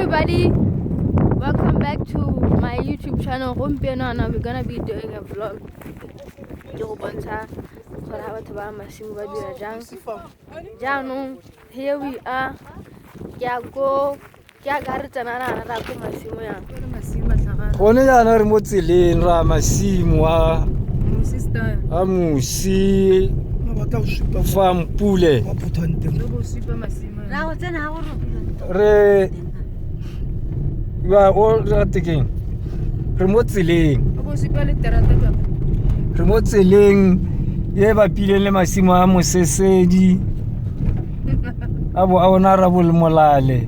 Everybody, welcome back to my YouTube channel. Gompieno ana we're gonna be doing a vlog. Ke go bontsha gore ha batho ba masimo ba dira jang. Jaanong here we are. Ke a ko ke a ka re tsena ra ra ko masimo yang. Gone jaana re mo tseleng ra masimo a a mosi fa mpule re ya o ra tekeng re mo tseleng re mo tseleng e bapileng le masimo a mosesedi a bo a ona rabole molale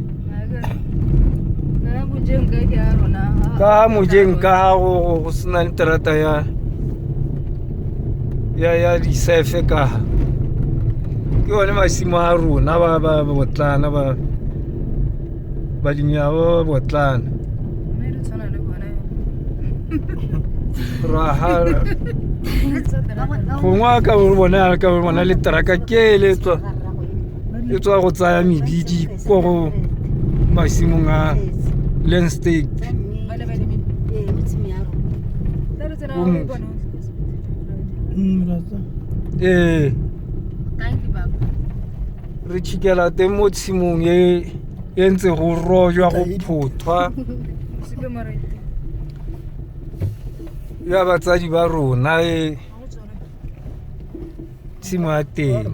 ka mojeng ka go sena le terata ya ya disefe ka ke one masimo a rona ba ba botlana ba balemi ba ba botlana ra gongwe a ka bona ka bona le teraka ke le tswa e tswa go tsaya mebidi ko go masimong a landstate. Ee, re tšhikela teng mo tshimong e e ntse go rojwa go phothwa ya batsadi ba rona e tshimo ya teng.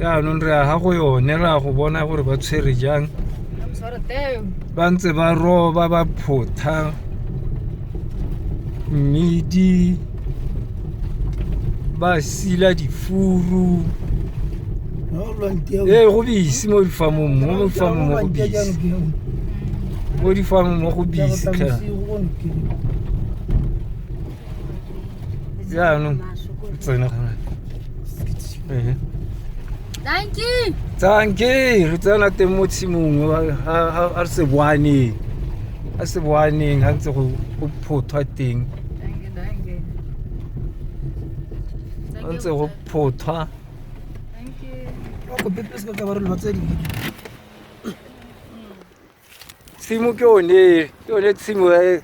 Jaanong re ya ga go yone re ya go bona gore ba tshwere jang, ba ntse ba roba ba photha mmidi ba sila difuru. Ee, go bisi mo difamong mo difamong mo go bisi mo difamong mo go bisi tlhe. Jaanong tsena gona. Dankie. Dankie, re tsena teng mo tshimong a re se boaneng a se boaneng ga ntse go phothwa teng ga ntse go phothwa. Tshimo ke yone ke yone tshimo e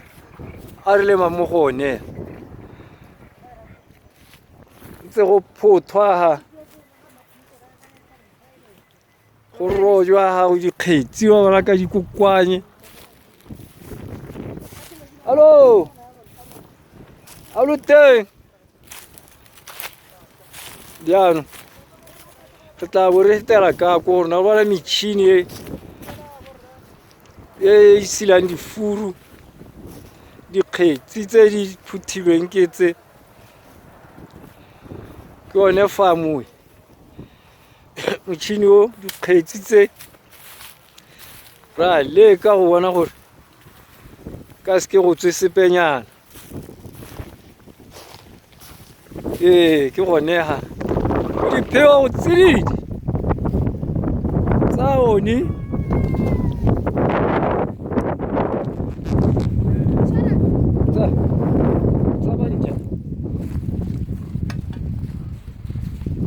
a re lemang mo go one ntse go phothwa ga go rojwa ga go dikgetsi ba bona ka dikokwanye. Hallo, hallo teng. Jaanong re tla bo re fetela ka ko rona bona metšhini e e silang difuru dikgetsi tse di phuthilweng ke tse ke one farm e motšhini o dikgetsi tse ra leka go bona gore ka seke go tswe sepenyana. Ee, ke gone ha dipheo tsididi tsa one tsa bantja.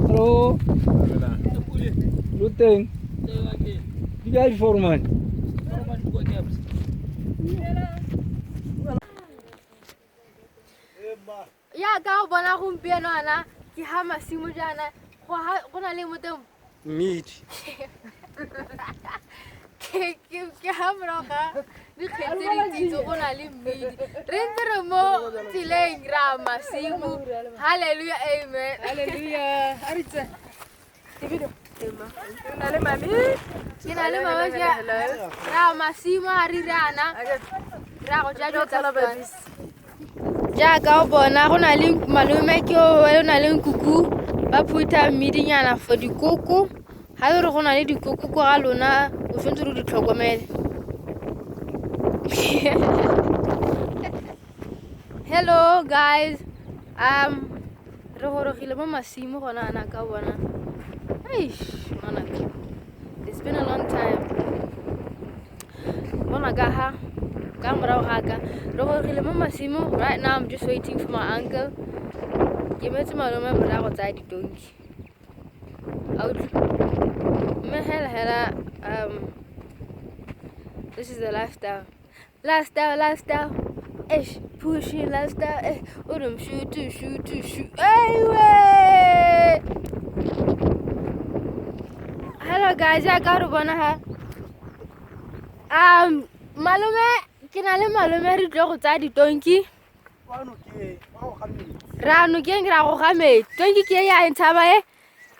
Hallo, lo teng di kae diforomane? Ya ka go bona gompieno ana ke ha masimo jaana go na le mo teng mmidi ke ha morago ga dikgetse di tsitso go na le mmidi re ntse re mo tseleng ra masimo. Halleluja, amen. Halleluja. A re tse. Ke na le mami. Ke na le mama ke ra masimo a re riana ra go ja dilo tsa Setswana. Jaaka o bona go na le malome ke o na le nkuku ba phutha mmidinyana for dikoko. Ga e re go na le dikoko ko ga lona o tshwanetse o di tlhokomele. Hello guys, re gorogile mo masimo gona ana ka bona. Eish, ngwanaka, it's been a long time. Bona ka ha ka morago ga ka re gorogile mo masimo. Right now I'm just waiting for my uncle. Ke metse malome morago tsaya ditonki. Mme hela hela This is the lifestyle. Lifestyle, lifestyle. Ish, pushing lifestyle. Eh, udum shoot to shoot to shoot. Anyway. Hello guys, ya ka re bona ha. Malome, ke na le malome re tlo go tsaya ditonki. Ra nokeng ra go ga metsi. Tonki ke e ya ntshaba e.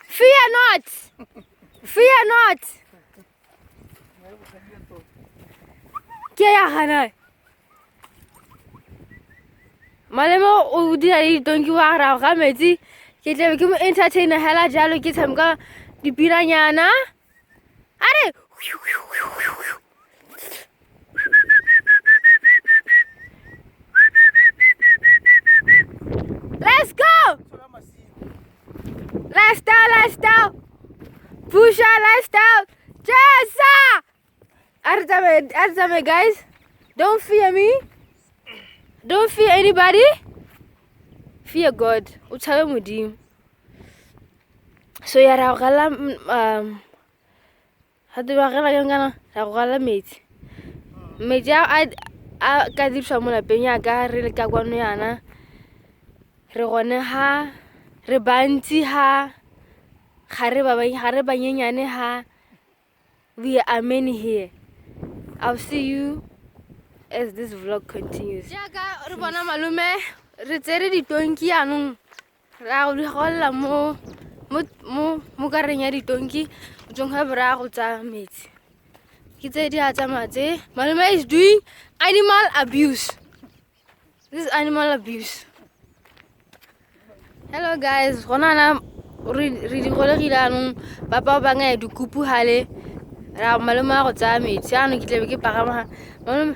Fear not. Fear not. Ke ya gana. Malome o dira le ditonki wa ra go ga metsi. Ke tlabe ke mo entertainer hela jalo ke tshameka dipinanyana. Are Let's go! Lifestyle, lifestyle. Pusha lifestyle. Jessa! Arzame, guys. Don't fear me. Don't fear anybody. Fear God. O tshabe Modimo. So ya ra gala ga te ba gela jang kana ra go gala metsi. Metsi a a ka dirisiwa mo lapeng yaka re le ka kwano yana. Re gone ha re bantsi ha ga re ba ga re banyenyane ha. We are many here. I'll see you as this vlog continues. Jaaka re bona malome re tsere ditonki yaanong ra go di golla mo mo mo mo kareng ya ditonki tsong ga bra go tsaya metsi. Ke tse di a tsamaya tse. Malome is doing animal abuse. This is animal abuse. Hello guys, gona na re di golegile anong papa ba bangwe dikupu hale ra malome a go tsaya metsi anong ke tlabe ke pagama malome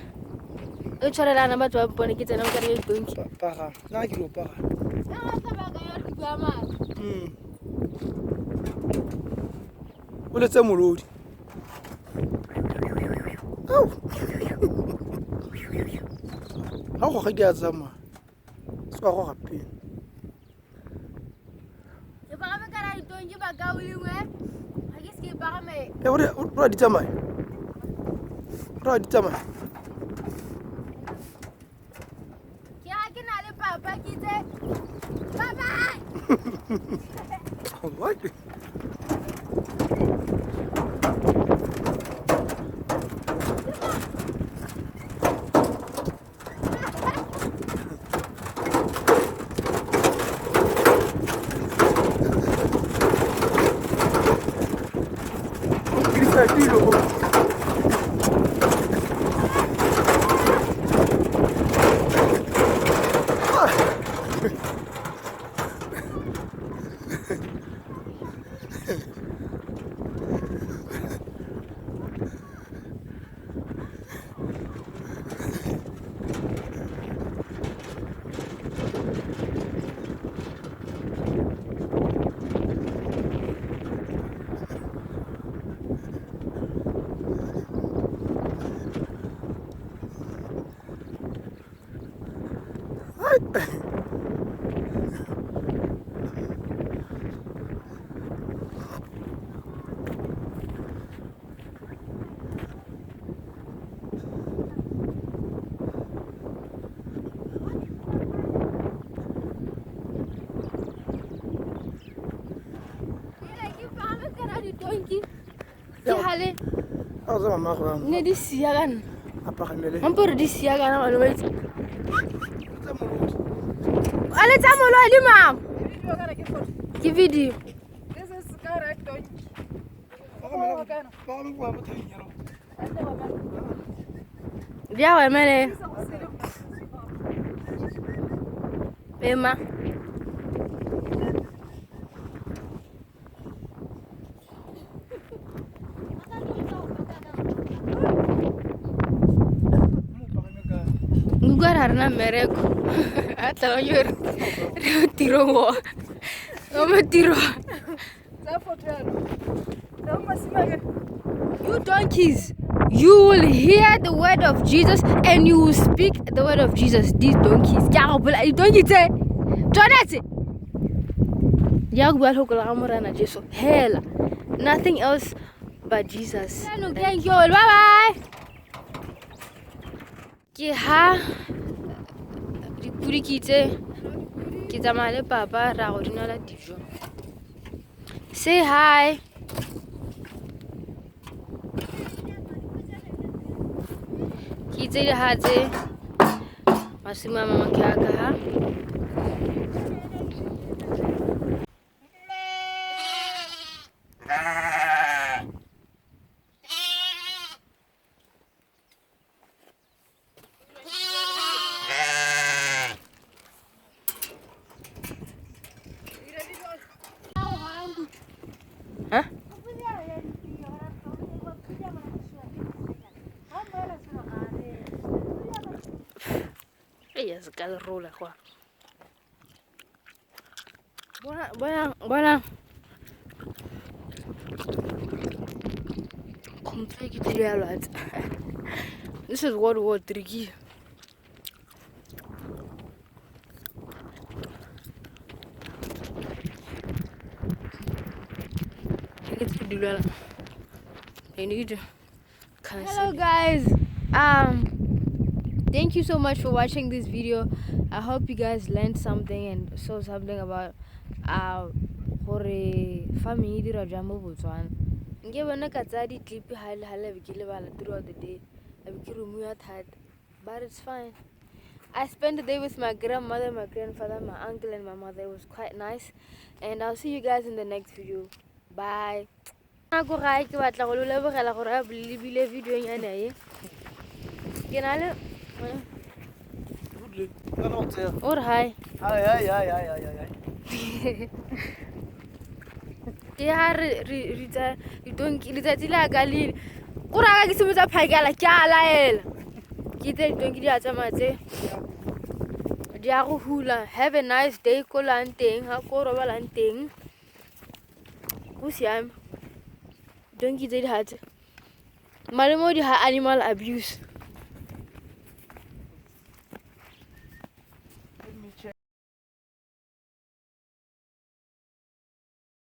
o tshwarelana batho ba mpone ke tsena mo kareng ya ditonki. Paga, nna ke lo paga. O letse molodi. Au. Ga go ga di a tsamaya. Se ka goga pele. Ke pagame ka ra ditonki ba ka olengwe. Ga ke se ke pagame. E ore o di tsamaya. Ora di tsamaya. Ke ha ke na le papa ke itse bye bye. What? Ke hale A tsa mama go ne di sia kana. a pagamele. Mampore di sia kana malome. A le tsa molodi mama. Ke video. This is car donkey. Di a go emele. Ema. Nkuka ra rena mmereko. A tlhaloganye gore re mo tirong o. O mo tirong. Tsa photo yaanong. Tsa masimake. You donkeys, you will hear the word of Jesus and you will speak the word of Jesus. These donkeys. Ke a go bolela di-donkey tse. Tsone tse. Di a go bua lehoko la ga Morena Jesu. Hela. Nothing else but Jesus. Thank you. Bye bye. Ke ha dipudi ke itse ke tsamaya le papa ra go dinela dijo. Say hi. Ke itse diga tse masimo a mangwe ke a ka ha. Huh? Ella se cae rola, Juan. Buena, buena, buena. This is World War III. Hello guys, thank you so much for watching this video. I hope you guys learned something and saw something about gore farming e dira jang mo Botswana. Nke bona ka tsaya di-clip ha le ha le be ke lebala throughout the day, a be ke romiwa thata, but it's fine. I spent the day with my grandmother, my grandfather, my uncle and my mother. It was quite nice, and I'll see you guys in the next video. Bye. Nako gae ke batla go lo lebogela gore a lebile video nyana e. Ke na le o re hi. Hi, hi, hi, hi, hi, hi. Ke ha re re tsa ditonki letsatsi la ka le gore a ka ke simotsa phakela ke a laela. Ke itse ditonki di a tsamaya tse di a go hula. Have a nice day ko lang teng ha ko robalang teng. Go siame. Donki tse di hatse. Malome o di ha animal abuse.